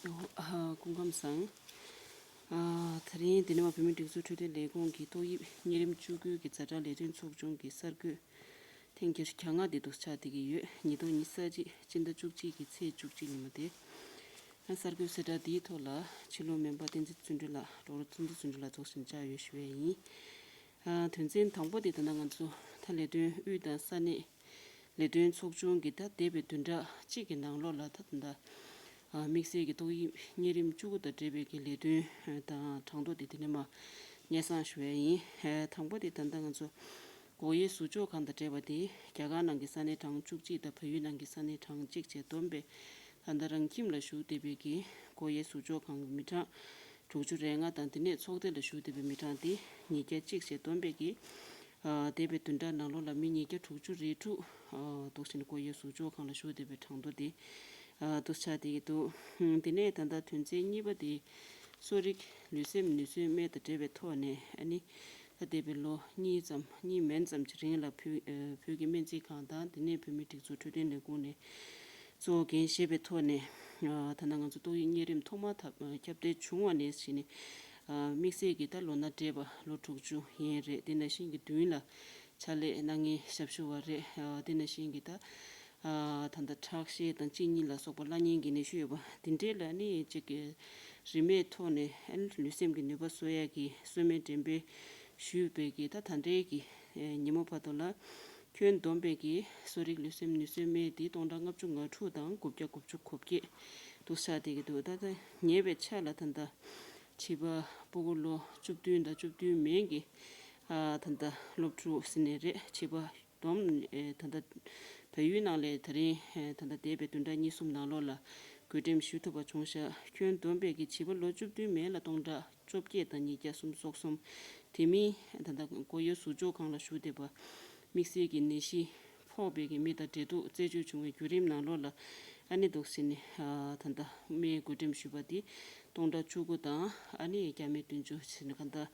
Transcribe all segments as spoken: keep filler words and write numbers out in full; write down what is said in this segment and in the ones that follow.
ཨ། སྐུ་ཁམས་བཟང་། ཨ། དེ་རིང་འདི་ནས་མ་བོད་མིའི་སྒྲིག་འཛུགས་འཕྲོད་བསྟེན་ལས་ཁུངས་ཀྱི་ཏོག་དབྱིབས་གཉན་རིམས་བཅུ་དགུ་གི་ཛ་དྲག་ལས་དོན་ཚོགས་ཆུང་གི་གསར་འགོད་ཐེངས་བརྒྱད་ཅུ་གྱ་ལྔ་དེ་འདུག་ཆགས་བསྡད་ཀྱི་ཡོད། ཉིས་སྟོང་ཉི་ཤུ་རྩ་གཅིག་སྤྱི་ཟླ་བཅུ་གཅིག་གི་ཚེས་བཅུ་གཅིག་ཉིན་མོ་དེ། ཨ། གསར་འགོད་གསལ་བསྒྲགས་འདིའི་ཐོག་ལ་ཕྱི་ལུགས་སྨན་པ་བསྟན་འཛིན་བརྩོན་འགྲུས་ལགས། ཌོག་ཊར་བརྩོན་འགྲུས་བརྩོན་འགྲུས་ལགས་ཚོགས་ཞིང་བཅར་ཡོད་ཞུ་བ་ཡིན། ཨ། དོན་ཚན་དང་པོ་དེ་ད་ལྟ་ང་ཚོ་ད་ལས་དོན་དབུས་དང་ས་གནས་ལས་དོན་ཚོགས་ཆུང་གི་ད་འདས་པའི་བདུན་ཕྲག་གཅིག་གི་ནང་ལོགས་ལ་ད་ད་ལྟ། ཨ། དམིགས་བསལ་གྱི་ཏོག་དབྱིབས་གཉན་རིམས་བཅུ་དགུ་དང་འབྲེལ་བའི་གི་ལས་དོན་དང་གྲངས་ཐོ་དེ་དེ་ནས་མ་སྙན་སེང་ཞུ་ཡ་ཡིན། ཨ། དང་པོ་དེ་ད་ལྟ་ང་ཚོ་སྒོ་དབྱེ་ཟུར་འཇོག་ཁང་དང་འབྲེལ་བ་དེ་རྒྱ་གར་ནང་གི་ས་གནས་གྲངས་བཅུ་གཅིག་དང་བལ་ཡུལ་ནང་གི་ས་གནས་གྲངས་གཅིག་བཅས་བསྡོམས་པས་ད་ལྟ་རང་ཁྱིམ་ལ་བཞུགས་བསྡད་པའི་གི་སྒོ་དབྱེ་ཟུར་འཇོག་ཁང་གི་མི་གྲངས་དྲུག་ཅུ་རེ་ལྔ་དང་། དེ་ནས་ཚོགས་སྡེ་ལ་བཞུགས་བསྡད་པའི་མི་གྲངས་དེ་ཉིས་བརྒྱ་གཅིག་བཅས་བསྡོམས་པས་ཀྱི། ཨ། འདས་པའི་བདུན་ཕྲག་ནང་ལོགས་ལ་མི་ཉིས་བརྒྱ་དྲུག་ཅུ་རེ་དྲུག་ཨ། འདུག་སེ་ནས་སྒོ་དབྱེ་ཟུར་འཇོག་ཁང་ལ་བཞུགས་བསྡད་པའི་གྲངས་ཐོ་དེ། ཨ། འདུག་ཆགས་བསྡད་ཀྱི་འདུག་དེ་ནས་ད་ལྟ་དོན་ཚན་གཉིས་པ་དེ་གསོ་རིག་ལུས་སེམས་ནུས་གསོའི་སྨན་དང་འབྲེལ་བའི་ཐོག་ནས། ཨ་ནི་ད་འདས་པའི་ལོ་གཉིས་ཙམ་གཉིས་མན་ཙམ་གྱི་རིང་ལ་བོད། ཨ། བོད་ཀྱི་སྨན་རྩིས་ཁང་དང་། དེ་ནས་བོད་མིའི་སྒྲིག་འཛུགས་འཕྲོད་བསྟེན་ལས་ཁུངས་ནས་གཙོ་འགན་བཞེས་པའི་ཐོག་ནས། ཨ། ད་ལྟ་ང་ཚོ་ཏོག་དབྱིབས་གཉན་རིམས་ཐོག་མ་ཐབ་ཁྱབ་གདལ་བྱུང་བ་ནས་བྱས་ནས། ཨ། དམིགས་བསལ་གྱི་ད་ལོ་ན་བགྲེས་པ་ལོ་དྲུག་ཅུ་ཡན་རེད། དེ་ནང་བཞིན་གྱི་མདུན་ལ་ཕྱག་ལས་གནང་མཁན་ཞབས་ཞུ་བ་རེད། ཨ། དེ་ནང་བཞིན་གྱི་ད། ཨ། ད་ལྟ་ཁྲག་ཤེད་དང་གཅིན་སྙི་ལ་སོགས་པ་བླ་གཉན་གྱི་ནད་གཞི་ཡོད་པ་དེ་འདྲས་ལ་ནི་གཅིག་གི་རིན་མེད་ཐོག་ནས། ཨ། ལུས་སེམས་ཀྱི་ནུས་པ་གསོ་ཡག་གི་གསོལ་སྨན་འགྲེམས་སྤེལ་ཞུས་པའི་གི་ད་ད་ལྟའི་གི་ཉིན་མོ་བར་དུ་ལ་ཁྱོན་བསྡོམས་པའི་གི་གསོ་རིག་ལུས་སེམས་ནུས་གསོའི་སྨན་དེ་སྟོང་ཕྲག་ལྔ་བཅུ་ང་དྲུག་དང་དགུ་བརྒྱ་དགུ་བཅུ་གོ་བརྒྱད་འདུག་ཆགས་བསྡད་ཀྱི་འདུག་ད་ལྟ་ཉེ་བའི་ཆར་ལ་ད་ལྟ་བྱིས་པ་ཕྲུ་གུ་ལོ་བཅུ་བདུན་དང་བཅུ་བདུན་མན་གྱི། ཨ། ད་ལྟ་སློབ་ཕྲུག་ཟེར་ནའི་རེད། བྱིས་པ་བསྡོམས། ཨེ། ད་ལྟ་བལ་ཡུལ་ནང་ལ་དེ་རིང་། ཨེ། ད་ལྟ་འདས་པའི་བདུན་ཕྲག་གཉིས་གསུམ་ནང་ལོགས་ལ་བགོ་འགྲེམས་ཞུ་ཐུབ་པ་བྱུང་ཤག་ཁྱོན་བསྡོམས་པའི་གི་བྱིས་པ་ལོ་བཅུ་བདུན་མན་ལ་སྟོང་ཕྲག་བཅོ་བརྒྱད་དང་ཉིས་བརྒྱ་སུམ་ཅུ་སོ་གསུམ། དེ་མིན་ད་ལྟ་སྒོ་དབྱེ་ཟུར་འཇོག་ཁང་ལ་བཞུགས་བསྡད་པ་དམིགས་བསལ་གྱི་ནད་གཞི་ཕོག་པའི་གི་མི་དང་འབྲེལ་གཏུག་རྩད་གཅོད་བྱུང་བའི་བརྒྱུད་རིམ་ནང་ལོགས་ལ། ཨ་ནི་འདུག་སེ་ནི། ཨ། ད་ལྟ་སྨན་བགོ་འགྲེམས་ཞུས་པ་དེ་སྟོང་ཕྲག་བཅུ་དགུ་དང་། ཨ་ནི་བརྒྱ་མེད་བདུན་ཅུ་ཟེར་ནས་གང་ལྟར་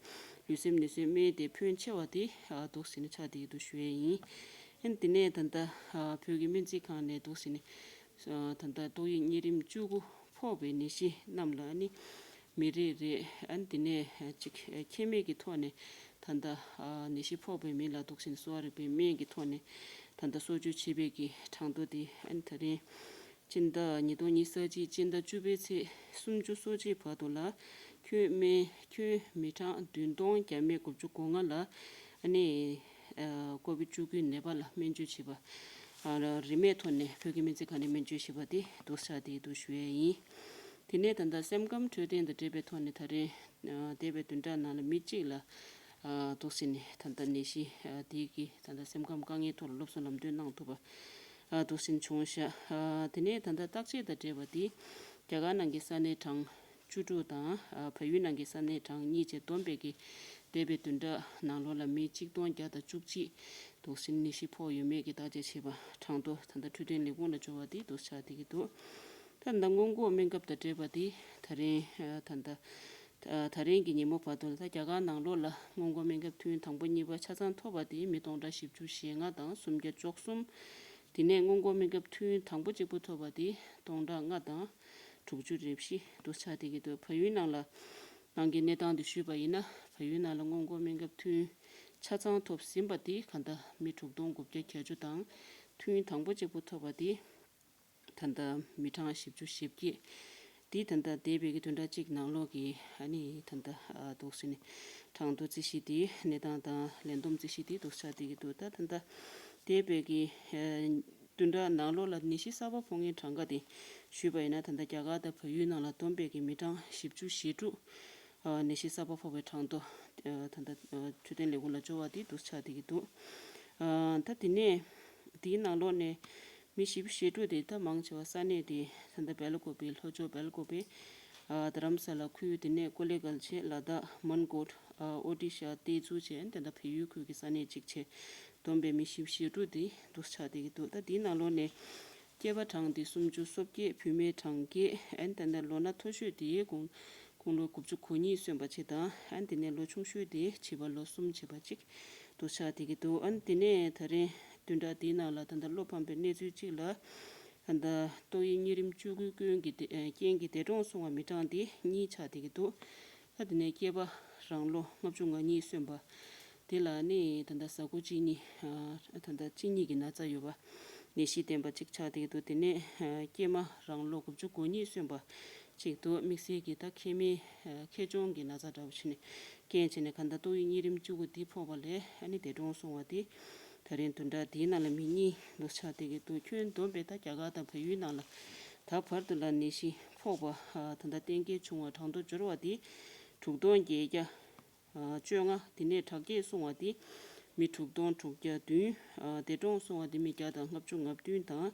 ལུས་སེམས་ནུས་གསོའི་སྨན་དེ་ཕོན་ཆེ་བ་དེ། ཨ། འདུག་སེ་ནི་ཆགས་བསྡད་ཀྱི་འདུག་ཞུ་ཡས་ཡིན། ཨ་ནི་དེ་ནས་ད་ལྟ། ཨ། བོད་ཀྱི་སྨན་རྩིས་ཁང་ནས་འདུག་སེ་ནི། ཨ། ད་ལྟ་ཏོག་དབྱིབས་གཉན་རིམས་བཅུ་དགུ་ཕོག་པའི་ནད་གཞི་རྣམས་ལ་ནི་མི་རེ་རེ། ཨ་ནི་དེ་ནས་གཅིག་ཁྱད་མེད་ཀྱི་ཐོག་ནས་ད་ལྟ། ཨ། ནད་གཞི་ཕོག་པའི་མི་ལ་འདུག་སེ་ནི་གསོ་བ་རིག་པའི་སྨན་གྱི་ཐོག་ནས་ད་ལྟ་གསོ་བཅོས་བྱེད་པའི་གི་གྲངས་ཐོ་དེ། ཨ་ནི་ད་རིང་སྤྱི་ཟླ། ཉིས་སྟོང་ཉི་ཤུ་རྩ་གཅིག་སྤྱི་ཟླ་བཅུ་པའི་ཚེས་སུམ་ཅུ་སོ་གཅིག་བར་དུ་ལ་ཁྱོན་སྨན། ཁྱོན་མི་གྲངས་བདུན་སྟོང་བརྒྱ་མེད་དགུ་བཅུ་གོ་ལྔ་ལ། ཨ་ནི། ཨ། ཀོ་བིད་བཅུ་དགུའི་ནད་པ་ལ་སྨན་བཅོས་བྱེད་པ། ཨ། རིན་མེད་ཐོག་ནས་བོད་ཀྱི་སྨན་རྩིས་ཁང་ནས་སྨན་བཅོས་བྱེད་པ་དེ་འདུག་ཆགས་བསྡད་འདུག་ཞུ་ཡས་ཡིན། དེ་ནས་ད་ལྟ་སེམས་ཁམས་འཕྲོད་བསྟེན་དང་འབྲེལ་བའི་ཐོག་ནས་དེ་རིང་འདས་པའི་བདུན་ཕྲག་ནང་ལ་མི་གཅིག་ལ། ཨ། འདུག་སེ་ནི་ད་ལྟ་ནད་གཞི། ཨ། དེའི་གི་ད་ལྟ་སེམས་ཁམས་དཀའ་ངལ་ཐོག་ལ་སློབ་གསོ་ལམ་སྟོན་གནང་ཐུབ་པ། ཨ། འདུག་སེ་ནི་བྱུང་ཤག་ཨ། དེ་ནས་ད་ལྟ་བརྟག་དཔྱད་དང་འབྲེལ་བ་དེ་རྒྱ་གར་ནང་གི་ས་གནས་གྲངས་བཅུ་དྲུག་དང་། ཨ། བལ་ཡུལ་ནང་གི་ས་གནས་གྲངས་གཉིས་བཅས་བསྡོམས་པའི་གི་འདས་པའི་བདུན་ཕྲག་ནང་ལོགས་ལ་མི་གཅིག་སྟོང་བརྒྱ་དང་བཅུ་གཅིག་འདུག་སེ་ནི་ནད་གཞི་ཕོག་ཡོད་མེད་ཀྱི་བརྟག་དཔྱད་བྱས་པ་གྲངས་ཐོ་ད་ལྟ་འཕྲོད་བསྟེན་ལས་ཁུངས་ལ་འབྱོར་བ་དེ་འདུག་ཆགས་བསྡད་ཀྱི་འདུག་ད་ལྟ་སྔོན་འགོག་སྨན་ཁབ་དང་འབྲེལ་བ་དེ་དེ་རིང་། ཨ། ད་ལྟ། ཨ། དེ་རིང་གི་ཉིན་མོ་བར་དུ་ད་རྒྱ་གར་ནང་ལོགས་ལ་སྔོན་འགོག་སྨན་ཁབ་ཐུན་དང་པོ་གཉིས་པ་ཆ་ཚང་ཐོབ་པ་དེ་མི་སྟོང་ཕྲག་བཞི་བཅུ་ཞེ་ལྔ་དང་སུམ་བརྒྱ་བཅུ་གསུམ། དེ་ནས་སྔོན་འགོག་སྨན་ཁབ་ཐུན་དང་པོ་གཅིག་པུ་ཐོབ་པ་དེ་སྟོང་ཕྲག་ལྔ་དང་དྲུག་ཅུ་རེ་བཞི་འདུག་ཆགས་བསྡད་ཀྱི་འདུག་བལ་ཡུལ་ནང་ལ་ནང་གི་གནས་སྟངས་དེ་ཞུས་པ་ཡིན་ན། བལ་ཡུལ་ནང་ལ་སྔོན་འགོག་སྨན་ཁབ་ཐུན་ཆ་ཚང་ཐོབ་ཟིན་པ་དེ་གང་ལྟར་མི་དྲུག་སྟོང་དགུ་བརྒྱ་བརྒྱད་ཅུ་དང་། ཐུན་དང་པོ་གཅིག་པུ་ཐོབ་པ་དེ་ད་ལྟ་མི་གྲངས་བཞི་བཅུ་ཞེ་བརྒྱད། འདི་ད་ལྟ་འདས་པའི་གི་བདུན་ཕྲག་གཅིག་ནང་ལོགས་ཀྱི། ཨ་ནི་ད་ལྟ། ཨ། འདུག་སེ་ནི་གྲངས་ཐོ་རྩིས་གཞི་དེ། གནས་སྟངས་དང་ལས་བསྡོམས་རྩིས་གཞི་དེ་འདུག་ཆགས་བསྡད་ཀྱི་འདུག་ད་ད་ལྟ་འདས་པའི་གི། ཨ། བདུན་ཕྲག་ནང་ལོགས་ལ་ནད་གཞི་གསར་པ་ཕོག་མཁན་གྲངས་ཀ་དེ་ཞུས་པ་ཡིན་ན། ད་ལྟ་རྒྱ་གར་དང་བལ་ཡུལ་ནང་ལ་བསྡོམས་པའི་གི་མི་གྲངས་བཞི་བཅུ་ཞེ་དྲུག་ཨ། ནད་གཞི་གསར་པ་ཕོག་པའི་གྲངས་ཐོ། ཨ། ད་ལྟ། ཨ། འཕྲོད་བསྟེན་ལས་ཁུངས་ལ་འབྱོར་བ་དེ་འདུག་ཆགས་བསྡད་ཀྱི་འདུག་ཨ། ད་དེ་ནས་དེའི་ནང་ལོགས་ནས་མི་བཞི་བཅུ་ཞེ་དྲུག་དེ་ད་མང་ཆེ་བ་ས་གནས་དེ་ད་ལྟ་སྦེལ་ཀོབ་པེ། ལྷོ་ཕྱོགས་སྦེལ་ཀོབ་པེ། ཨ། རྡ་རམ་ས་ལ་ཁུལ། དེ་ནས་ཀོ་ལེ་གལ་བྱས། ལ་དྭགས་མོན་གྷོ། ཨ། ཨོ་ཌི་ཤ། ཏེ་ཛུ་བྱས། ད་ལྟ་བལ་ཡུལ་ཁུལ་གྱི་ས་གནས་གཅིག་བྱས་བསྡོམས་པའི་མི་བཞི་བཅུ་ཞེ་དྲུག་དེ་འདུག་ཆགས་བསྡད་ཀྱི་འདུག་ད་དེའི་ནང་ལོགས་ནས། སྐྱེས་པ་གྲངས་དེ་སུམ་ཅུ་སོ་བརྒྱད། བུད་མེད་གྲངས་བརྒྱད། ཨ་ནི་ད་ལྟ་ལོ་ན་མཐོ་ཤོས་དེ་དགུང་དགུང་ལོ་དགུ་བཅུ་གོ་གཉིས་སོན་པ་བྱས་དང་། ཨ་ནི་དེ་ནས་ལོ་ཆུང་ཤོས་དེ་བྱིས་པ་ལོ་གསུམ་བྱས་པ་གཅིག་འདུག་ཆགས་བསྡད་ཀྱི་འདུག་ཨ་ནི་དེ་ནས་ད་རིང་བདུན་ཕྲག་འདིའི་ནང་ལ་ད་ལྟ་བློ་ཕམ་པའི་གནས་ཚུལ་གཅིག་ལ། ད་ལྟ་ཏོག་དབྱིབས་གཉན་རིམས་བཅུ་དགུའི་སྐྱོན་གྱི་དེ་ཨ་རྐྱེན་གྱིས་འདས་གྲོངས་སོང་བ་མི་གྲངས་དེ་གཉིས་ཆགས་བསྡད་ཀྱི་འདུག་ད་དེ་ནས་སྐྱེས་པ་རང་ལོ་ལྔ་བཅུ་ང་གཉིས་སོན་པ་དེ་ལ་ནི་ད་ལྟ་གཟའ་སྐུ་གཅིན་སྙི་ཨ་ད་ལྟ་གཅིན་སྙི་གི་ན་ཚ་ཡོད་པ་ནད་གཞི་ལྡན་པ་གཅིག་ཆགས་བསྡད་ཀྱི་འདུག་དེ་ནས་ཨ་སྐྱེས་མ་རང་ལོ་དགུ་བཅུ་གོ་གཉིས་སོན་པ་གཅིག་འདུག་དམིགས་བསལ་གྱི་ད་མཁལ་མའི་ཨ་མཁལ་མཆོང་གི་ན་ཚ་འདྲ་བོ་བྱས་ནས་རྐྱེན་བྱས་ནས་གང་ལྟར་ཏོག་དབྱིབས་གཉན་རིམས་བཅུ་དགུ་འདི་ཕོག་པ་ལས་ཨ་ནི་འདས་གྲོངས་སོང་བ་དེ་ད་རིང་བདུན་ཕྲག་འདིའི་ནང་ལ་མི་གཉིས་འདུག་ཆགས་བསྡད་ཀྱི་འདུག་ཁྱོན་བསྡོམས་པས་ད་རྒྱ་གར་དང་བལ་ཡུལ་ནང་ལ་ད་བར་དུ་ལ་ནད་གཞི་ཕོག་པ་ཨ་ད་ལྟ་གཏན་འཁེལ་བྱུང་བ་གྲངས་ཐོ་འབྱོར་བ་དེ་དྲུག་སྟོང་བརྒྱད་བརྒྱ་ཨ་བཅོ་ལྔ། དེ་ནས་དྲག་སྐྱེད་སོང་བ་དེ་མི་དྲུག་སྟོང་དྲུག་བརྒྱ་བདུན། ཨ་འདས་གྲོངས་སོང་བ་དེ་མི་བརྒྱ་དང་ལྔ་བཅུ་ང་བདུན་དང་།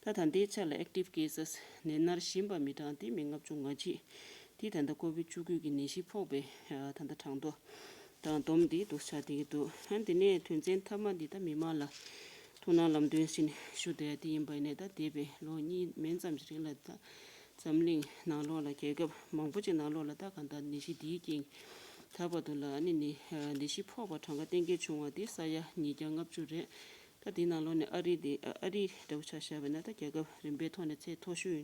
ད་ད་ལྟའི་ཆ་ལ་active cases ནད་མནར་བཞིན་པ་མི་གྲངས་དེ་མི་ལྔ་བཅུ་ང་གཅིག་དེ་ད་ལྟ་ཀོ་བིད་བཅུ་དགུ་གི་ནད་གཞི་ཕོག་པའི་ཨ་ད་ལྟ་གྲངས་ཐོ་དང་བསྡོམས་ཏེ་འདུག་ཆགས་བསྡད་ཀྱི་འདུག་ཨ་དེ་ནས་དོན་ཚན་མཐའ་མ་འདི་ད་མི་མང་ལ་ཐུགས་སྣང་ལམ་སྟོན་ཞིག་ཞུ་བསྡད་ཡ་དེ་ཡིན་པ་ཡིན་ནའི་ད་འདས་པའི་ལོ་གཉིས་མན་ཙམ་ཞིག་རིང་ལ་ད་འཛམ་གླིང་ནང་ལོགས་ལ་རྒྱལ་ཁབ་མང་པོ་ཅིག་ནང་ལོགས་ལ་ད་གང་ལྟར་ནད་གཞི་འདིའི་རྐྱེན་ད་བར་དུ་ལ་ཨ་ནི་ནི་ཨ་ནད་གཞི་ཕོག་པ་གྲངས་ཀ་གཏན་འཁེལ་བྱུང་བ་དེ་ས་ཡ་ཉིས་བརྒྱ་ལྔ་བཅུ་རེད། ད་དེའི་ནང་ལོགས་ནས་ཨ་རི་དེ་ཨ་རི་འདྲ་བོ་ཆ་བཞག་པ་ཡིན་ན་ད་རྒྱལ་ཁབ་རིམ་པའི་ཐོག་ནས་ཚད་མཐོ་ཤོས་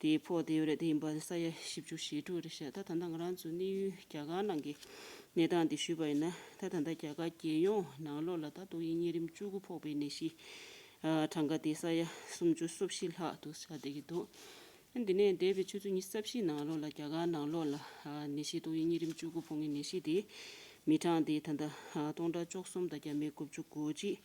དེ་ཕོག་བསྡད་ཡོད་རེད། དེ་ཡིན་པ་ས་ཡ་བཞི་བཅུ་ཞེ་དྲུག་རེད་ཤག་ད་ད་ལྟ་ང་རང་ཚོ་གནས་ཡུལ་རྒྱ་གར་ནང་གི་གནས་སྟངས་དེ་ཞུས་པ་ཡིན་ན་ད་ད་ལྟ་རྒྱ་གར་རྒྱལ་ཡོངས་ནང་ལོགས་ལ་ད་ཏོག་དབྱིབས་གཉན་རིམས་བཅུ་དགུ་ཕོག་པའི་ནད་གཞི་ཨ་གྲངས་ཀ་དེ་ས་ཡ་སུམ་ཅུ་སོ་བཞི་ལྷག་འདུག་ཆགས་བསྡད་ཀྱི་འདུག་ཨ་འདི་ནས་འདས་པའི་ཆུ་ཚོད་ཉི་ཤུ་རྩ་བཞིའི་ནང་ལོགས་ལ་རྒྱ་གར་ནང་ལོགས་ལ་ཨ་ནད་གཞི་ཏོག་དབྱིབས་གཉན་རིམས་བཅུ་དགུ་ཕོག་མཁན་ནད་གཞི་དེ་མི་གྲངས་དེ་ད་ལྟ་ཨ་སྟོང་ཕྲག་བཅུ་གསུམ་དང་བརྒྱ་མེད་དགུ་བཅུ་གོ་གཅིག་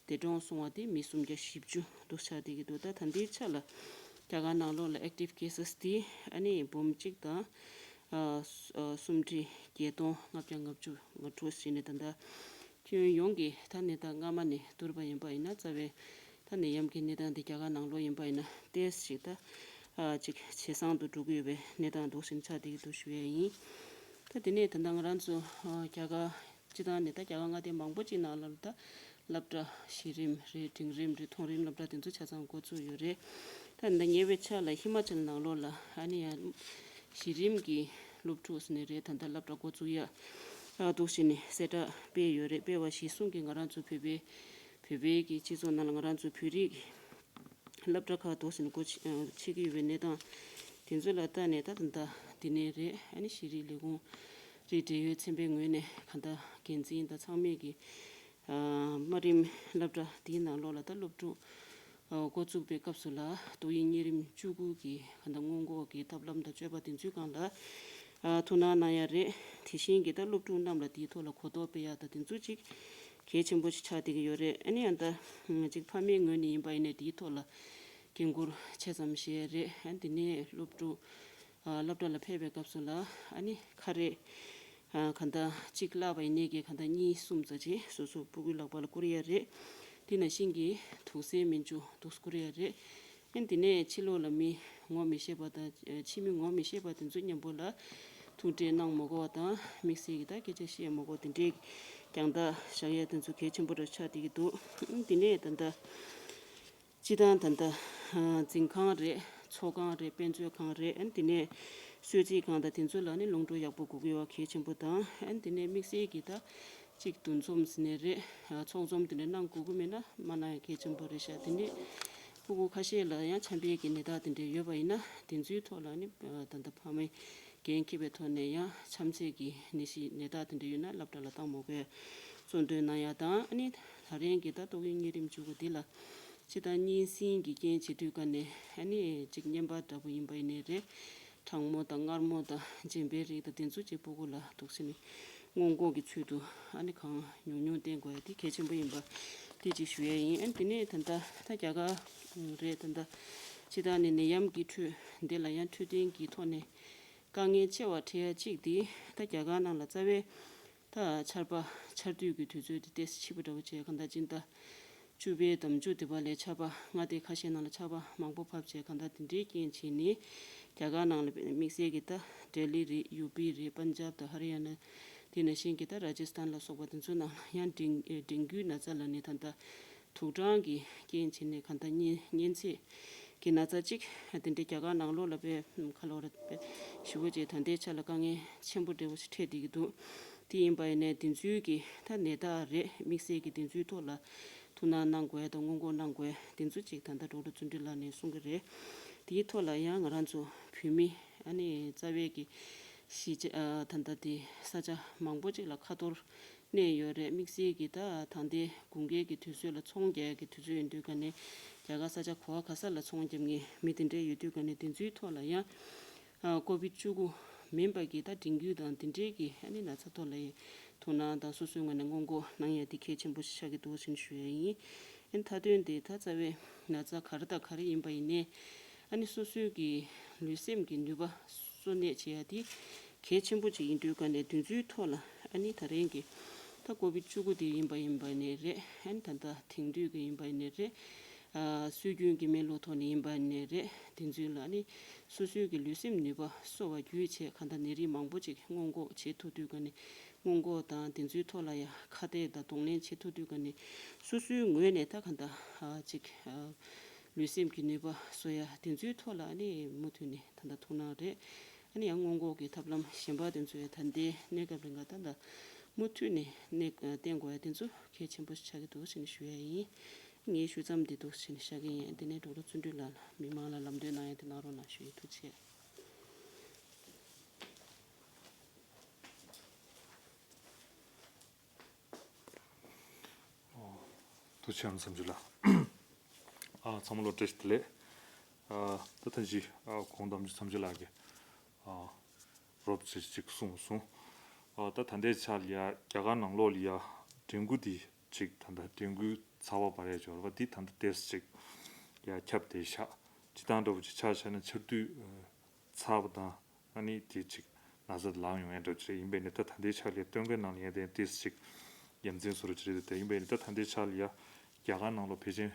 དེ་གྲོངས་སོང་བ་དེ་མི་སུམ་བརྒྱ་བཞི་བཅུ་འདུག་ཆགས་བསྡད་ཀྱི་འདུག་ད་ད་ལྟའི་ཆ་ལ་རྒྱ་གར་ནང་ལོགས་ལ་active cases དེ་ཨ་ནི་འབུམ་གཅིག་དང་ཨ་སུམ་ཁྲི་བརྒྱད་སྟོང་ལྔ་བརྒྱ་ལྔ་བཅུ་ང་དྲུག་ཟིན་ནས་ད་ལྟ་ཁྱོན་ཡོངས་ཀྱི་ད་གནས་སྟངས་སྔ་མ་ནས་བསྡུར་བ་ཡིན་པ་ཡིན་ན་རྩ་བའི་ད་ནད་ཡམས་ཀྱི་གནས་སྟངས་དེ་རྒྱ་གར་ནང་ལོགས་ཡིན་པ་ཡིན་ན་ཏོག་ཙམ་ཞིག་ད་ཨ་ཅིག་ཇེ་བཟང་དུ་འགྲོ་གི་ཡོད་པའི་གནས་སྟངས་འདུག་ཟིན་ཆགས་བསྡད་ཀྱི་འདུག་ཞུ་ཡས་ཡིན། ད་དེ་ནས་ད་ལྟ་ང་རང་ཚོ་ཨ་རྒྱ་གར་སྤྱི་བཏང་ནས་ད་རྒྱ་གར་མངའ་སྡེ་མང་པོ་ཅིག་ནང་ལ་ད་སློབ་གྲྭ་གཞི་རིམ་རེད། འབྲིང་རིམ་རེད། མཐོ་རིམ་སློབ་གྲྭ་དེ་ཚོ་ཆ་ཚང་འགོ་བཙུགས་ཡོད་རེད། ད་ད་ཉེ་བའི་ཆར་ལ་ཧི་མ་ཅལ་ནང་ལོགས་ལ་ཨ་ནི་ཡང་གཞི་རིམ་གྱི་སློབ་ཕྲུག་ཟེར་ནས་རེད། ད་ལྟ་སློབ་གྲྭ་འགོ་བཙུགས་ཡ་ཨ་འདུག་ཟེར་ནས་གསལ་བསྒྲགས་སྤེལ་ཡོད་རེད། སྤེལ་བ་གཞིར་བཟུང་གིས་ང་རང་ཚོ་བོད་པའི་བོད་པའི་གི་སྤྱི་ཚོགས་ནང་ལ་ང་རང་ཚོ་བོད་རིགས་སློབ་གྲྭ་ཁག་འདུག་ཟེར་ནས་སྒོ་ཕྱེ་ཨ་ཕྱེ་གི་ཡོད་པའི་གནས་སྟངས་དེ་ཚོ་ལ་ལྟ་ནས་ད་ད་ལྟ་འདི་ནས་རེད། ཨ་ནི་ཤེས་རིག་ལས་ཁུངས་རེད། འབྲེལ་ཡོད་ཚན་པའི་ངོས་ནས་གང་ལྟར་འགན་འཛིན་དང་ཚང་མས་ཀྱི་ཨ་དམའ་རིམ་སློབ་གྲྭ་དེའི་ནང་ལོགས་ལ་ད་སློབ་ཕྲུག་ཨ་འགོ་བཙུགས་པའི་སྐབས་སུ་ལ་ཏོག་དབྱིབས་གཉན་རིམས་བཅུ་དགུ་གི་གང་ལྟར་སྔོན་འགོག་གི་ཐབས་ལམ་དང་སྤྱོད་པ་དེ་ཚོའི་སྒང་ལ་ཨ་ཐུགས་སྣང་གནང་ཡ་རེད། དེ་བཞིན་གྱི་ད་སློབ་ཕྲུག་རྣམས་ལ་དེའི་ཐོག་ལ་གོ་རྟོགས་སྤེལ་ཡ་དང་དེ་ཚོ་ཅིག་གལ་ཆེན་པོ་ཞིག་ཆགས་བསྡད་ཀྱི་ཡོད་རེད། ཨ་ནི་ཡང་ད་ཅིག་ཕ་མའི་ངོས་ནས་ཡིན་པ་ཡིན་ནའི་དེའི་ཐོག་ལ་འགན་འཁུར་ཆེ་ཙམ་བཞེས་རེད། ཨ་ནི་དེ་ནས་སློབ་ཕྲུག་ཨ་སློབ་གྲྭ་ལ་ཕེབས་པའི་སྐབས་སུ་ལ་ཨ་ནི་ཁ་རས་ཨ་གང་ལྟར་གཅིག་བརླག་པ་ཡིན་ནའི་གི་གང་ལྟར་གཉིས་གསུམ་ཙམ་ཅིག་སོ་སོ་སྤུ་གུའི་ལག་པ་ལ་བསྐུར་ཡ་རེད། དེ་ནང་བཞིན་གྱི་དུག་སེལ་སྨན་བཅོས་འདུག་སེ་བསྐུར་ཡ་རེད། ཨ་ནི་དེ་ནས་ཕྱི་ལོགས་ལ་མི་ངོ་མི་ཤེས་པ་དང་ཕྱི་མི་ངོ་མི་ཤེས་པ་དེ་ཚོ་མཉམ་པོ་ལ་ཐུག་འཕྲད་གནང་མ་དགོས་པ་དང་དམིགས་བསལ་གྱི་ད་སྐད་ཆ་བཤད་མ་དགོས་དེ་འདྲའི་རྒྱང་ཐག་བཞག་ཡ་དེ་ཚོ་གལ་ཆེན་པོ་རེ་ཆགས་བསྡད་ཀྱི་འདུག་ཨ་ནི་དེ་ནས་ད་ལྟ་སྤྱི་བཏང་ད་ལྟ་འཛིན་ཁང་རེད། ཚོགས་ཁང་རེད། དཔེ་མཛོད་ཁང་རེད། ཨ་ནི་དེ་ནས་གསོལ་ཚིགས་ཁང་དང་དེ་ཚོ་ལ་ནི་ལོངས་སྤྱོད་ཡག་པོ་དགོས་ཀྱི་ཡོད་གལ་ཆེན་པོ་དང་། ཨ་ནི་དེ་ནས་དམིགས་བསལ་གྱི་ད་གཅིག་འདུ་འཛོམས་ཟེར་ནས་རེད། ཚོགས་འཛོམས་དེ་འདྲ་གནང་དགོས་ཀྱི་མེད་ན་མ་གནང་ཡང་གལ་ཆེན་པོ་རེད་ཤག་དེ་འདྲས་སྤུ་གུ་ཁ་ཤས་ལ་ཡང་ཆམ་པའི་གི་ནད་རྟགས་དེ་འདྲས་ཡོད་པ་ཡིན་ན་དེ་ཚོའི་ཐོག་ལ་ནི་ད་ལྟ་ཕ་མའི་འགན་འཁྱེར་བའི་ཐོག་ནས་ཡང་ཆམ་ཚད་ཀྱི་ནད་གཞི་ནད་རྟགས་དེ་འདྲས་ཡོད་ན་སློབ་གྲྭ་ལ་བཏང་མ་དགོས་གཙོ་འདོན་གནང་ཡ་དང་། ཨ་ནི་ད་རིང་གི་ད་ཏོག་དབྱིབས་གཉན་རིམས་བཅུ་དགུ་འདི་ལ་སྤྱི་བཏང་གཉན་སྲིན་གྱི་རྐྱེན་བྱེད་དུས་ཀ་ནས་ཨ་ནི་གཅིག་རྔན་པ་འདྲ་པོ་ཡིན་པ་ཡིན་ནའི་རེད། གྲང་མོ་དང་མངར་མོ་དང་རྗེན་པའི་རིགས་དང་དེ་ཚོ་གཅིག་སྤུ་གུ་ལ་འདུག་སེ་ནི་སྔོན་འགོག་གི་ཚུལ་དུ་ཨ་ནི་གང་ཉུང་ཉུང་བསྟེན་དགོས་ཡ་དེ་གལ་ཆེན་པོ་ཡིན་པ་དེ་གཅིག་ཞུ་ཡ་ཡིན། ཨ་ནི་དེ་ནས་ད་ལྟ་ད་རྒྱ་གར་རེད། ད་ལྟ་སྤྱི་བཏང་ནས་ནད་ཡམས་ཀྱི་ཁྲོད་འདི་ལ་ཡང་འཕྲོད་བསྟེན་གྱི་ཐོག་ནས་དཀའ་ངལ་ཆེ་བ་འཕྲད་ཡ་གཅིག་དེ་ད་རྒྱ་གར་ནང་ལ་རྩ་བའི་ད་ཆར་པ་ཆར་དུས་ཀྱི་དུས་ཚོད་དེ་ཏོག་ཙམ་ཕྱི་པོ་འདྲ་བོ་བྱས། གང་ལྟར་སྤྱི་ཟླ་བཅུ་པའི་ཟླ་མཇུག་དེ་བ་ལས་ཆར་པ་མངའ་སྡེ་ཁ་ཤས་ནང་ལ་ཆར་པ་མང་པོ་བབས་བྱས། གང་ལྟར་དེ་འདྲའི་རྐྱེན་བྱས་ནས་རྒྱ་གར་ནང་ལ་དམིགས་བསལ་གྱི་ད་ལྡི་ལི་རེད། ཡུ་པི་རེད། པན་ཇབ་དང་ཧ་རི་ཡ་ན། དེ་ནང་བཞིན་གྱི་ད་ར་ཇི་སི་ཐན་ལ་སོགས་པ་དེ་ཚོའི་ནང་ལ་ཡང་ཌེང་ཌེང་གུའི་ན་ཚ་ལབ་ནས་ད་ལྟ་དུག་སྦྲང་གི་རྐྱེན་བྱས་ནས་གང་ལྟར་གཉན་གཉན་ཚད་ཀྱི་ན་ཚ་གཅིག་དེ་འདྲའི་རྒྱ་གར་ནང་ལོགས་ལ་དཔེ་ཁ་ལོ་ར་དཔེ་ཞེ་པོ་ཅིག་ད་ལྟའི་ཆ་ལ་དཀའ་ངལ་ཆེན་པོ་འདྲ་བོ་ཞིག་འཕྲད་བསྡད་ཀྱི་འདུག་དེ་ཡིན་པ་ཡིན་ནའི་དེ་ཚོའི་གི་ད་ནད་རྟགས་རེད། དམིགས་བསལ་གྱི་དེ་ཚོའི་ཐོག་ལ་ ཐུགས་སྣང་གནང་དགོས་དང་སྔོན་འགོག་གནང་དགོས་དེ་ཚོ་ཅིག་ད་ལྟ་ཌོག་ཊར་བརྩོན་འགྲུས་ལགས་ནས་གསུང་གི་རེད། དེའི་ཐོག་ལ་ཡང་ང་རང་ཚོ་བོད་མི་ཨ་ནི་རྩ་བའི་གི་གཞིས་ཆགས་ཨ་ད་ལྟ་དེ་ས་ཆ་མང་པོ་ཅིག་ལ་ཁ་ཐོར་གནས་ཡོད་རེད། དམིགས་བསལ་གྱི་ད་ད་ལྟའི་དགུན་ཁའི་གི་དུས་ཚོད་ལ་ཚོང་རྒྱག་གི་དུས་ཚོད་ཡིན་དུས་ག་ནས་རྒྱ་གར་ས་ཆ་ག་བ་ག་ས་ལ་ཚོང་རྒྱབ་མཁན་མི་དེ་འདྲས་ཡོད་དུས་ག་ནས་དེ་ཚོའི་ཐོག་ལ་ཡང་ཨ་ཀོ་བིད་བཅུ་དགུ་མིན་པ་གི་ད་སྒྲིག་འགལ་དང་དེ་འདྲས་ཀྱི་ཨ་ནི་ན་ཚ་ཐོག་ལ་ཡི་ཐུགས་སྣང་དང་སོ་སོའི་ངོས་ནས་སྔོན་འགོག་གནང་ཡ་དེ་གལ་ཆེན་པོ་ཞིག་ཆགས་ཀྱི་འདུག་ཟེར་ཞུ་ཡ་ཡིན། ཨ་ནི་མཐའ་དོན་དེ་ད་རྩ་བའི་ན་ཚ་ག་རེ་དང་ག་རེ་ཡིན་པ་ཡིན་ནའི་ཨ་ནི་སོ་སོའི་གི་ལུས་སེམས་ཀྱི་ནུས་པ་གསོ་གནས་བྱེད་ཡ་དེ་གལ་ཆེན་པོ་ཅིག་ཡིན་དུས་ག་ནས་དེ་ཚོའི་ཐོག་ལ་ཨ་ནི་ད་རིང་གི་ད་ཀོ་བིད་བཅུ་དགུ་དེ་ཡིན་པ་ཡིན་པ་ནས་རེད། ཨ་ནི་ད་ལྟ་དེང་དུས་ཀྱི་ཡིན་པ་ནས་རེད། ཨ་སྲོལ་རྒྱུན་གྱི་སྨན་ལུགས་ཐོག་ནས་ཡིན་པ་ནས་རེད། དེ་ཚོའི་ལ་ནི་སོ་སོའི་གི་ལུས་སེམས་ནུས་པ་གསོ་བ་བརྒྱུད་བྱས་གང་ལྟར་ནད་རིགས་མང་པོ་ཅིག་སྔོན་འགོག་བྱེད་ཐུབ་དུས་ག་ནས་སྔོན་འགོག་དང་དེ་ཚོའི་ཐོག་ལ་ཡང་ཁ་གཏད་དང་གདོང་ལེན་བྱེད་ཐུབ་དུས་ག་ནས་སོ་སོའི་ངོས་ནས་ད་གང་ལྟར་ཨ་ཅིག་ཨ་ལུས་སེམས་ཀྱི་ནུས་པ་གསོ་ཡ་དེ་ཚོའི་ཐོག་ལ་ནི་མུ་མཐུད་ནས་ད་ལྟ་ཐུགས་སྣང་རེད། ཨ་ནི་ཡང་སྔོན་འགོག་གི་ཐབས་ལམ་གཞན་པ་དེ་ཚོ་ཡང་ད་ལྟའི་གནས་སྐབས་རིང་ག་ད་ལྟ་མུ་མཐུད་ནས་གནས་བསྟེན་དགོས་ཡ་དེ་ཚོ་གལ་ཆེན་པོ་ཞིག་ཆགས་ཀྱི་འདུག་ཟེར་ནས་ཞུ་ཡ་ཡིན། ངའི་ཞུ་མཚམས་འདི་འདུག་ཟེར་ནས་བཞག་གི་ཡིན། དེ་ནས་ཌོག་ཊར་བརྩོན་འགྲུས་ལགས་ལ་མི་མང་ལ་ལམ་སྟོན་གནང་ཡ་དེ་གནང་རོགས་གནང་ཞུ་ཡི། ཐུགས་རྗེ་ཆེ། ཐུགས་རྗེ་ཆེ་མཚམས་སྦྱོར་ལགས། ཨ་ཚང་མ་ལ་བཀྲ་ཤིས་བདེ་ལེགས། ཨ་ད་ཐེངས་ཅིག་ཨ་གོང་དམ་ཆོས་མཚམས་སྦྱོར་ལགས་ཀྱིས་ཨ་རོབ་ཙམ་ཅིག་གསུངས་སོང་། ཨ་ད་ད་ལྟའི་ཆ་ལ་ཡ་རྒྱ་གར་ནང་ལོགས་ལ་ཡ་ཌེང་གུ་འདི་ཅིག་ད་ལྟ་ཌེང་གུ་ཚ་བ་འབར་ཡ་ཅིག་ཡོད་རེད་པ། འདི་ད་ལྟ་ཏོག་ཙམ་ཅིག་ཡ་ཁྱབ་བསྡད་ཤག་སྤྱིར་བཏང་འདྲ་བོ་ཅིག་ཆ་བཞག་ན་ཆར་དུས་ཚ་བ་དང་ཨ་ནི་དེ་ཅིག་ན་ཚ་ལངས་ཡོང་ཡ་འདྲ་བོ་ཅིག་རེད། ཡིན་པས་ནི་ད་ད་ལྟའི་ཆ་ལ་ཡ་སྟོན་ཁའི་ནང་ལ་ཡ་དེ་ཏོག་ཙམ་ཅིག་ཡ་མཚན་བཟོ་འདྲ་ཅིག་རེད། དེ་ཡིན་པས་ནི་ད་ད་ལྟའི་ཆ་ལ་ཡ་རྒྱ་གར་ནང་ལོགས་ཕལ་ཆེར་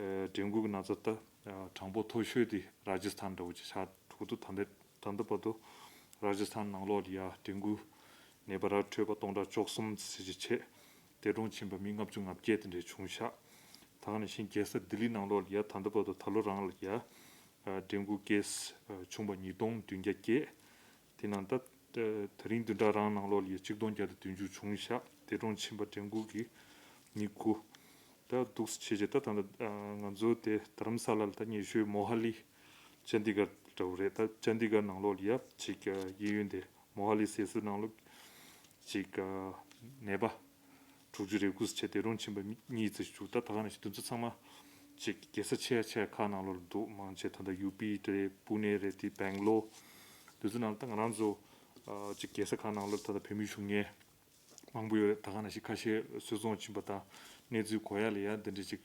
ཨ་ཌེང་གུ་གི་ན་ཚ་ད་ཨ་གྲངས་འབོར་མཐོ་ཤོས་དེ་ར་ཇི་སི་ཐན་འདྲ་བོ་ཅིག་ཆགས་འགྲོ་གི་འདུག་ད་ལྟ་ད་ལྟ་བར་དུ་ར་ཇི་སི་ཐན་ནང་ལོགས་ལ་ཡ་ཌེང་གུ་ནད་པ་ར་འཕྲོད་པ་སྟོང་ཕྲག་བཅུ་གསུམ་ཙམ་ཅིག་བྱས། འདས་གྲོངས་ཕྱིན་པ་མི་ལྔ་བཅུ་ང་བརྒྱད་དེ་འདྲ་བྱུང་ཤག་ད་ག་ནང་བཞིན་རྒྱལ་ས་ལྡི་ལི་ནང་ལོགས་ལ་ཡ་ད་ལྟ་བར་དུ་ད་ལོ་རང་ལ་ཡ་ཨ་ཌེང་གུ་ཀེ་སི་ཨ་བྱུང་པ་ཉིས་སྟོང་བདུན་བརྒྱ་བརྒྱད། དེ་ནང་ད་ད་རིང་བདུན་ཕྲག་རང་ནང་ལོགས་ལ་ཡ་གཅིག་སྟོང་བརྒྱ་དང་བདུན་ཅུ་བྱུང་ཤག་འདས་གྲོངས་ཕྱིན་པ་ཌེང་གུ་གི་མི་དགུ། ད་འདུག་སེ་བྱས་བྱས་ད་ད་ལྟ་ཨ་ང་ཚོ་དེ་རྡ་རམ་ས་ལ་ལ་ད་ཉེ་ཤོས་མོ་ཧ་ལི་ཅན་དི་གར་འདྲ་བོ་རེད། ད་ཅན་དི་གར་ནང་ལོགས་ལ་ཡ་ཅིག་ཨ་གཡས་གཡོན་དེ་མོ་ཧ་ལི་ཟེར་ས་ནང་ལོགས་ཅིག་ཨ་ནད་པ་དྲུག་ཅུ་རེ་དགུ་ཙམ་བྱས། འདས་གྲོངས་ཕྱིན་པ་མི་གཉིས་ཙམ་བྱུང་། ད་ད་ག་ནང་བཞིན་དེ་ཚོ་ཚང་མ་ཅིག་རྒྱལ་ས་ཆེ་ཆེ་ཁག་ནང་ལོགས་ལ་འདུག་མང་ཆེ་ད་ལྟ་ཡུ་པི་རེད། པུ་ནེ་རེད། དེ་སྦེང་ལོར། དེ་ཚོ་ནང་ད་ང་རང་ཚོ་ཨ་ཅིག་རྒྱལ་ས་ཁག་ནང་ལོགས་ད་ལྟ་བོད་མི་བཞུགས་མཁན་མང་པོ་ཡོད་རེད། ད་ག་ནང་བཞིན་ཁ་ཤས་གསོད་རྫོང་ཕྱིན་པ་དང་གནས་ཚུལ་གོ་ཡ་ལ་ཡ་འདི་འདྲ་ཅིག་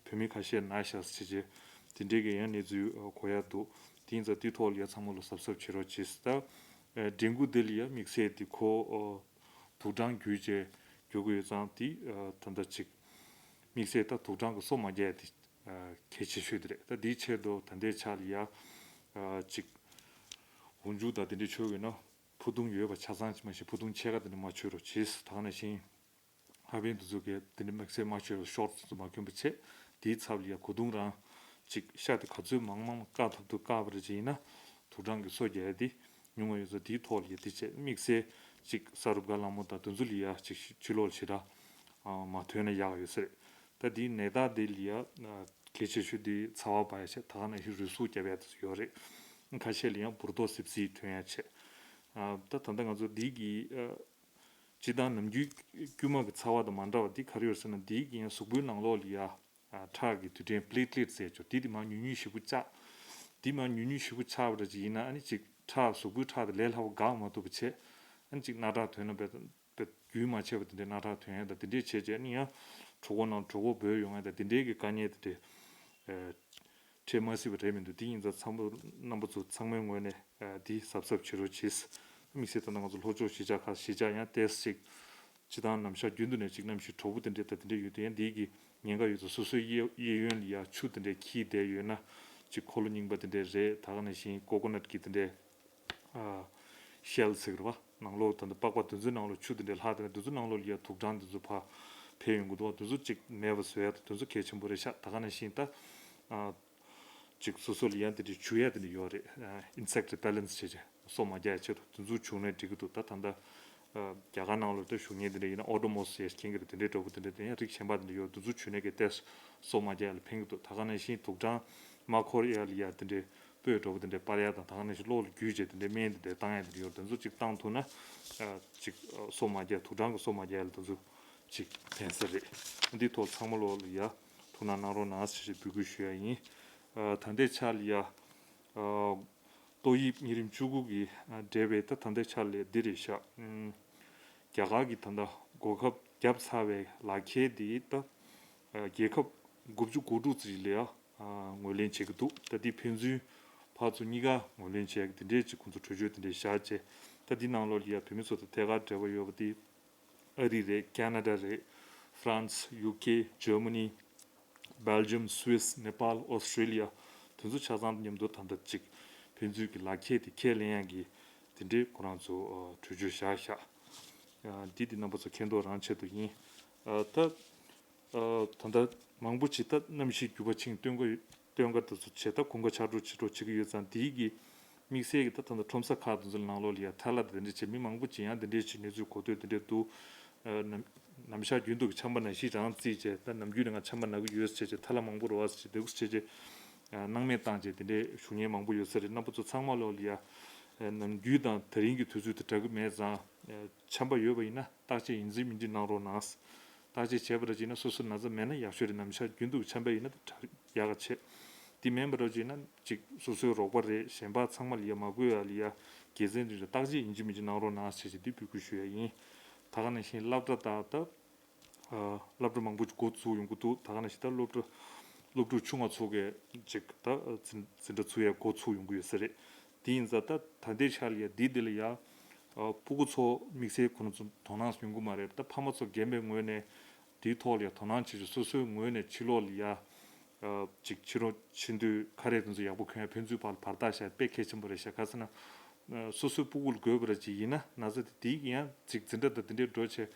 བོད་མི་ཁ་ཤས་ན་ཤག་ཟེར་བྱས་དེ་འདྲའི་གི་ཡང་གནས་ཚུལ་གོ་ཡ་འདུག་དེ་ཡིན་ཙང་དེའི་ཐོག་ལ་ཡ་ཚང་མ་ལ་གཟབ་གཟབ་བྱེད་རོགས་བྱེད། ད་ཨ་ཌེང་གུ་འདི་ལ་ཡ་དམིགས་བསལ་དེ་ཁོ་ཨ་དུག་སྦྲང་བརྒྱུད་བྱས་འགྱོ་གི་ཡོད་ཙང་དེ་ཨ་ད་ལྟ་ཅིག་དམིགས་བསལ་ད་དུག་སྦྲང་གི་སོ་མ་རྒྱག་ཡ་དེ་ཨ་གལ་ཆེ་ཤོས་དེ་རེད། ད་དེའི་ཆེད་དུ་ད་ལྟའི་ཆ་ལ་ཡ་ཨ་ཅིག་འོག་འཇུག་དང་དེ་འདྲ་མཆོད་ཡོད་ན། ཕུ་ཐུང་ཡོད་པ་ཆ་ཚང་ཅིག་མ་གཞི་ཕུ་ཐུང་ཕྱེད་ཀ་དེ་འདྲ་མ་མཆོད་རོགས་བྱེད། ད་ག་ནང་བཞིན་ལྷ་པཎ་དེ་ཚོ་གིས་དེ་འདྲ་དམིགས་བསལ་མ་མཆོད་རོགས། ཤོར་ཊི་དེ་ཚོ་མ་གྱོན་པ་བྱེད། དེའི་ཚབ་ལ་ཡ་གོས་ཐུང་རང་ཅིག་ཤ་དེ་ག་ཚོད་མང་མང་བཀག་ཐུབ་ཐུབ་བཀག་པ་རེ་བྱེད། ཡིན་ན་དུག་སྦྲང་གི་སོ་རྒྱག་ཡ་དེ་ཉུང་བ་ཡོད་ཙང་དེའི་ཐོག་ལ་ཡ་དེ་བྱེད། དམིགས་བསལ་ཅིག་ས་རུབ་ག་ལ་མོ་དང་དེ་ཚོ་ལ་ཡ་ཅིག་ཕྱི་ལོགས་ལ་ཞེ་དྲག་མ་ཐོན་ན་ཡག་ཡོད་ས་རེད། ད་དེའི་ནད་རྟགས་དེ་ལ་ཡ་གལ་ཆེ་ཤོས་དེ་ཚ་བ་འབར་ཡ་བྱེད། ད་ག་ནང་བཞིན་རུས་ཟུག་རྒྱབ་ཡ་དེ་ཚོ་ཡོད་རེད། ཁ་ཤས་ལ་ཡང་འབུར་ཏོག་སིབ་སིབ་ཐོན་ཡ་བྱེད། ཨ་ད་ད་ལྟ་ང་ཚོ་འདི་གི་ཨ་སྤྱིར་བཏང་ནམ་རྒྱུན་དཀྱུས་མ་གི་ཚ་བ་དང་མ་འདྲ་བ་འདི་ག་རེ་ཡོད་ཟེར་ན། འདི་གི་ཡང་གཟུགས་པོའི་ནང་ལོགས་ལ་ཡ་ཨ་ཁྲག་གི་རྡུལ་ཕྲན་པི་ལེ་ཊི་ལེ་ཊི་ཟེར་ཅོག་འདི་དེ་མར་ཉུང་ཉུང་ཞེ་པོ་ཆགས། འདི་མར་ཉུང་ཉུང་ཞེ་པོ་ཆགས་པ་འདྲ་ཅིག་ཡིན་ན་ཨ་ནི་ཅིག་ཁྲག་གཟུགས་པོའི་ཁྲག་དེ་ལས་སླ་པོ་འགག་མ་ཐུབ་པ་བྱས། ཨ་ནི་ཅིག་སྣ་ཁྲག་ཐོན་ན་བས་པས་རྒྱུན་མ་ཆད་པ་དེ་འདྲའི་སྣ་ཁྲག་ཐོན་ཡ་དང་དེ་འདྲའི་བྱས་བྱས་ནི་ཡང་གྲོད་ཁོག་ནང་གྲོད་ཁོག་སྦོས་ཡོང་ཡ་དང་དེ་འདྲའི་གི་དཀའ་ངལ་དེ་འདྲའི་ཨ་འཕྲད་མ་སྲིད་པ་རེད་མི་འདུག་དེ་ཡིན་ཙང་ཚང་མ་རྣམ་པ་ཚོ་ཚང་མའི་ངོས་ནས་ཨ་འདི་གཟབ་གཟབ་བྱེད་རོགས་གྱིས། དམིགས་བསལ་ད་ལྟ་ང་ཚོ་ལྷོ་ཕྱོགས་གཞིས་ཆགས་ཁག་གཞིས་ཆགས་ཡང་ཏོག་ཙམ་ཅིག་སྤྱིར་བཏང་ནམ་ཞག་རྒྱུན་དུ་ནས་ཅིག་གནམ་གཤིས་དྲོ་པོ་དེ་འདྲའི་དང་དེ་འདྲའི་ཡོད་དུས་ཡང་འདི་གི་ཉེན་ཁ་ཡོད་ཙང་སོ་སོའི་གཡས་གཡས་གཡོན་ལ་ཡ་ཆུ་དེ་འདྲའི་འཁྱིལ་བསྡད་ཡོད་ན་ཅིག་འཁོར་ལོ་རྙིང་པ་དེ་འདྲའི་རེད། ད་ག་ནང་བཞིན་ཀོ་ཀོ་ནཊ་གི་དེ་འདྲའི་ཨ་ཤེལ་ཟེར་གི་རེད་བ། ནང་ལོགས་ད་ལྟ་པགས་པ་དེ་ཚོའི་ནང་ལོགས་ཆུ་དེ་འདྲའི་ལྷག་དེ་ནས་དེ་ཚོའི་ནང་ལོགས་ལ་ཡ་དུག་སྦྲང་དེ་ཚོ་ཕར་འཕེལ་ཡོང་གི་འདུག་བ། དེ་ཚོ་ཅིག་མེད་པ་བཟོ་ཡ་དང་དེ་ཚོ་གལ་ཆེན་པོ་རེད་ཤག་ད་ག་ནང་བཞིན་ད་ཨ་ཅིག་སོ་སོ་ལ་ཡ་དེ་འདྲའི་འཇུ་ཡ་དེ་འདྲ་ཡོད་རེད། ཨ་ཨིན་སེག་རི་པེ་ལེན་ཊི་བྱས་བྱས་སོ་མ་རྒྱག་ཡ་ཆེད་དུ་དེ་ཚོ་བྱུང་ནས་འགྲིག་གི་འདུག་ད་ད་ལྟ་ རྒྱ་གར་ནང་ལོགས་དེ་བཞུགས་མཁན་དེ་འདྲ་ཡིན་ན་ཨོ་ཌོ་མོ་སི་ཟེར་མཁན་གྱི་དེ་འདྲའི་འདྲ་པོ་དེ་འདྲ་དེ་ཡང་རིགས་གཞན་པ་དེ་འདྲ་ཡོད། དེ་ཚོ་མཆོད་གནས་ཀྱི་ལྟས་སོ་མ་རྒྱག་ཡ་ལ་ཕན་གྱི་འདུག་ད་ག་ནང་བཞིན་དུག་སྦྲང་མ་འཁོར་ཡ་ལ་ཡ་དེ་འདྲའི་སྤོས་འདྲ་པོ་དེ་འདྲའི་སྤར་ཡ་དང་། ད་ག་ནང་བཞིན་གློག་ལ་བརྒྱུས་བྱས་དེ་འདྲའི་སྨན་དེ་འདྲའི་བཏང་ཡ་དེ་འདྲ་ཡོད། དེ་ཚོ་གཅིག་བཏང་ཐུབ་ན་གཅིག་སོ་མ་རྒྱག་དུག་སྦྲང་གི་སོ་མ་རྒྱག་ཡ་ལ་དེ་ཚོ་གཅིག་ཕན་ས་རེད། འདི་ཐོག་ཚང་མ་ལོག་ལ་ཡ་ཐུགས་སྣང་གནང་རོགས་གནང་ཞེས་འབོད་སྐུལ་ཞུ་ཡ་ཡིན། ད་ལྟའི་ཆ་ལ་ཡ། ཏོག་དབྱིབས་གཉན་རིམས་བཅུ་དགུ་གི་འགྲེལ་བའི་ད་ད་ལྟའི་ཆ་ལས་འདི་རེད་ཤག་རྒྱ་གར་གྱི་ད་ལྟ་འགོག་ཁབ་བརྒྱབ་ཚར་བའི་ལག་ཁྱེར་འདི་ད་རྒྱལ་ཁབ་དགུ་བཅུ་གོ་དྲུག་ཙམ་ལ་ཡ་ངོས་ལེན་བྱེད་ཀྱི་འདུག་ད་འདི་ཕན་ཚུན་ཕར་ཚུར་གཉིས་ཀ་ངོས་ལེན་བྱེད་ཀྱི་དེ་འདྲའི་ཅིག་ཁོང་ཚོ་གྲོས་ཆོད་དེ་འདྲའི་བཞག་བྱས། ད་འདི་ནང་ལོགས་ལ་ཡ་བོད་མི་ཚོ་དང་ཐད་ཀར་འབྲེལ་བ་ཡོད་པ་འདི། ཨ་རི་རེད། ཁ་ན་ཌ་རེད། ཧྥ་རན་སི། ཡུ་ཀེ། ཇར་མ་ནི། སྦེལ་ཇམ། སུད་སི། ནེ་པཱལ། ཨོ་སི་ཀྲེ་ལི་ཡ། དེ་ཚོ་ཆ་ཚང་དང་མཉམ་དུ་ད་ལྟ་ཅིག་ཕན་ཚུན་གྱི་ལག་ཁྱེར་དེ་ཁས་ལེན་ཡག་གི་དེ་འདྲའི་ཁོ་རང་ཚོ་གྲོས་ཆོད་བཞག་བཞག་འདི་དེ་རྣམ་པ་ཚོ་མཁྱེན་རྟོགས་རང་ཆེད་དུ་ཡིན། ད་ད་ལྟ་མང་པོ་ཅིག་ད་གནམ་གཤིས་འགྱུར་བ་ཕྱིན་སྟོན་ག་སྟོན་ཀ་དེ་ཚོ་བྱས། ད་གོམ་ཁ་ཆག་འགྲོ་ཕྱི་འགྲོ་བྱེད་ཀྱི་ཡོད་ཙང་། དེའི་གི་དམིགས་བསལ་གྱི་ད་ད་ལྟ་ཁྲོམ་ས་ཁག་དེ་ཚོའི་ནང་ལོགས་ལ་ཡ་ཐ་ལ་དེ་འདྲ་བྱས། མི་མང་པོ་ཅིག་ཡང་དེ་འདྲའི་ཅིག་གནས་ཚུལ་གོ་ཐོས་དེ་འདྲ་འདུག་ནམ་ནམ་ཞག་རྒྱུན་དུ་གི་ཆམ་པ་ནང་བཞིན་རང་བརྩིས་བྱས། ད་ནམ་རྒྱུན་ནས་ང་ཆམ་པ་ན་གི་ཡོད་ཟེར་བྱས། ཐ་ལ་མང་པོ་རེད་བ་ཟེར་བྱས། དེ་གུ་ཟེར་བྱས་སྣང་མེད་བཏང་བྱས་དེ་འདྲའི་བཞུགས་མཁན་མང་པོ་ཡོད་ས་རེད། རྣམ་པ་ཚོ་ཚང་མ་ལོགས་ལ་ཡ་ནམ་རྒྱུན་དང་དེ་རིང་གི་དུས་ཚོད་དེ་འདྲ་གི་མེད་ཙང་། ཆམ་པ་ཡོད་པ་ཡིན་ན་བརྟག་དཔྱད་ཡིན་གཅིག་མིན་གཅིག་གནང་རོགས་གནང་། བརྟག་དཔྱད་བྱས་པ་ར་ཅིག་ན་སོ་སོ་ན་ཚ་མེད་ན་ཡག་ཤོས་རེད། ནམ་ཞག་རྒྱུན་དུ་ཆམ་པ་ཡིན་ན་དྲག་ཡག་ག་བྱེད། དེ་མིན་པ་ར་ཅིག་ན་ཅིག་སོ་སོའི་རོགས་པ་རེད། གཞན་པ་ཚང་མ་ལ་ཡ་མ་འགོས་ཡ་ལ་ཡ་དགེ་མཚན་དེ་འདྲ་བརྟག་དཔྱད་ཡིན་གཅིག་མིན་གཅིག་གནང་རོགས་གནང་ཞེས་ཞེས་འདི་འབོད་སྐུལ་ཞུ་ཡ་ཡིན། ད་ག་ནང་བཞིན་སློབ་གྲྭ་དང་ད་སློབ་གྲྭ་མང་པོ་ཅིག་འགོ་བཙུགས་ཡོང་གི་འདུག་ད་ག་ནང་བཞིན་ད་སློབ་གྲྭ་སློབ་ཕྲུག་ཆུང་བ་ཚོ་གས་ཅིག་ད་འཛིན་འཛིན་གྲྭ་ཚུགས་ཡ་འགོ་ཚུགས་ཡོང་གི་ཡོད་ས་རེད། དེ་ཡིན་ཙང་ད་ད་ལྟའི་ཆ་ལ་ཡ་འདི་འདི་ལ་ཡ་སྤུ་གུ་ཚོ་དམིགས་བསལ་ཁོ་རང་ཚོ་དོ་སྣང་ཡོང་གི་མ་རེད། ད་ཕ་མ་ཚོ་རྒན་པའི་ངོས་ནས་དེའི་ཐོག་ལ་ཡ་དོ་སྣང་བྱེད་ཆོག་སོ་སོའི་ངོས་ནས་ཕྱི་ལོགས་ལ་ཡ་ཅིག་ཕྱི་རོལ་ཕྱིན་དུས་ཁ་རས་དེ་ཚོ་ཡག་པོ་གོན་ཡ། ཕན་ཚུན་བར་བར་ཐག་བཞག་དཔེ་གལ་ཆེན་པོ་རེད་ཤག་ག་ཟེར་ན། སོ་སོའི་སྤུ་གུ་ལ་འགོས་པ་ར་ཅིག་ཡིན་ན་ན་ཚ་དེ་དེའི་ཡང་ཅིག་འཛིན་གྲྭ་དང་དེ་འདྲའི་འགྲོ་བྱས།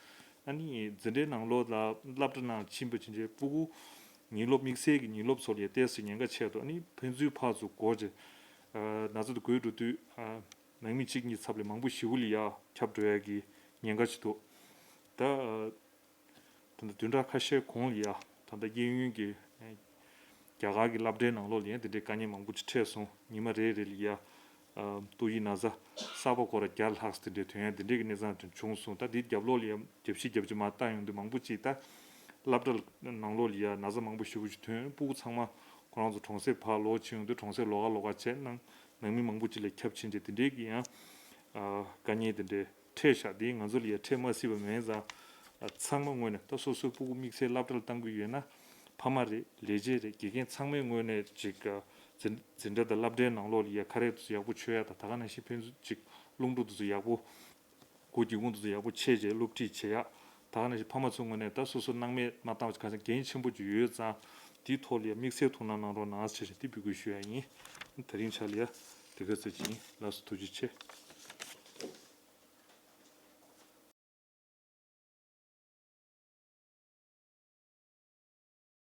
ཨ་ནི་འཛིན་གྲྭའི་ནང་ལོགས་ལ་སློབ་གྲྭ་ནང་ཕྱིན་པ་ཕྱིན་རྗེས་སྤུ་གུ་ཉིན་སློབ་དམིགས་བསལ་གྱི་ཉིན་སློབ་ཚོ་ལ་ཡ་ཏོག་ཙམ་ཉེན་ཁ་ཆེ་འདུག་ཨ་ནི་ཕན་ཚུན་ཕར་ཚུར་འགོས་བྱས་ན་ཚ་དེ་འགོས་འགྲོ་དུས་ནང་མི་གཅིག་གཉིས་ཚབ་ལས་མང་པོ་ཞེ་པོ་ལ་ཡ་ཁྱབ་འགྲོ་ཡ་གི་ཉེན་ཁ་ཅིག་འདུག་ད། ད་ལྟ་བདུན་ཕྲག་ཁ་ཤས་གོང་ལ་ཡ་ད་ལྟ་གཡས་གཡོན་གྱི་རྒྱ་གར་གྱི་སློབ་གྲྭའི་ནང་ལོགས་ལ་ཡ་དེ་འདྲའི་དཀའ་ངལ་མང་པོ་ཅིག་འཕྲད་སོང་། ཉི་མ་རེ་རེ་ལ་ཡ་ཏོག་དབྱིབས་ན་ཚ་གསར་པ་སྐོར་ར་བརྒྱ་ལྷག་དེ་འདྲའི་ཐོན་ཡ་དེ་འདྲའི་གི་གནས་སྟངས་དེ་བྱུང་སོང་། ད་དེའི་རྒྱབ་ལོགས་ལ་ཡ་རྒྱབ་བཤིག་རྒྱབ་བྱེད་མ་བཏང་ཡོང་དུས་མང་པོ་ཅིག་ད་སློབ་གྲྭ་ནང་ལོགས་ལ་ཡ་ན་ཚ་མང་པོ་ཞེ་པོ་ཅིག་ཐོན། སྤུ་གུ་ཚང་མ་ཁོ་རང་ཚོ་གྲོང་གསེབ་ཕར་ལོག་ཕྱིན་ཡོང་དུས་གྲོང་གསེབ་ལོགས་ཀ་ལོགས་ཀ་བྱས་ནང་ནང་མི་མང་པོ་ཅིག་ལ་ཁྱབ་ཕྱིན་བྱས་དེ་འདྲའི་གི་ཡང་དཀའ་ངལ་དེ་འདྲའི། འཕྲད་ཤག་དེ་ང་ཚོ་ལ་ཡ་འཕྲད་མ་སྲིད་པ་མེད་ཙང་། ཚང་མ་ངོས་ནས་ད་སོ་སོའི་སྤུ་གུ་དམིགས་བསལ་སློབ་གྲྭ་ལ་གཏང་གི་ཡོད་ན། ཕ་མ་རེད། ལས་བྱེད་རེད། དགེ་རྒན་ཚང་མའི་ངོས་ནས་ཅིག་འཛིན་འཛིན་གྲྭ་དང་སློབ་གྲྭའི་ནང་ལོགས་ལ་ཡ་ཁ་རས་དེ་ཚོ་ཡག་པོ་མཆོད་ཡ་དང་། ད་ག་ནང་བཞིན་ཕན་ཚུན་ཅིག་རླུང་འཕྲོ་དེ་ཚོ་ཡག་པོ་སྒོ་སྒེའུ་ཁུང་དེ་ཚོ་ཡག་པོ་ཕྱེ་བྱས་སློབ་ཁྲིད་བྱེད་ཡ། ད་ག་ནང་བཞིན་ཕ་མ་ཚོའི་ངོས་ནས་ད་སོ་སོ་སྣང་མེད་མ་བཏང་བ་ཅིག་གང་ཟག་འགན་ཆེན་པོ་ཅིག་ཡོད་ཙང་། དེའི་ཐོག་ལ་ཡ་དམིགས་བསལ་ཐུགས་སྣང་གནང་རོགས་གནང་ཞེས་ཞེས་དེ་འབོད་སྐུལ་ཞུ་ཡ་ཡིན། དེ་རིང་ཆ་ལ་ཡ་དེ་ག་ཚོད་ཅིག་ཡིན། ལགས་སོ། ཐུགས་རྗེ་ཆེ།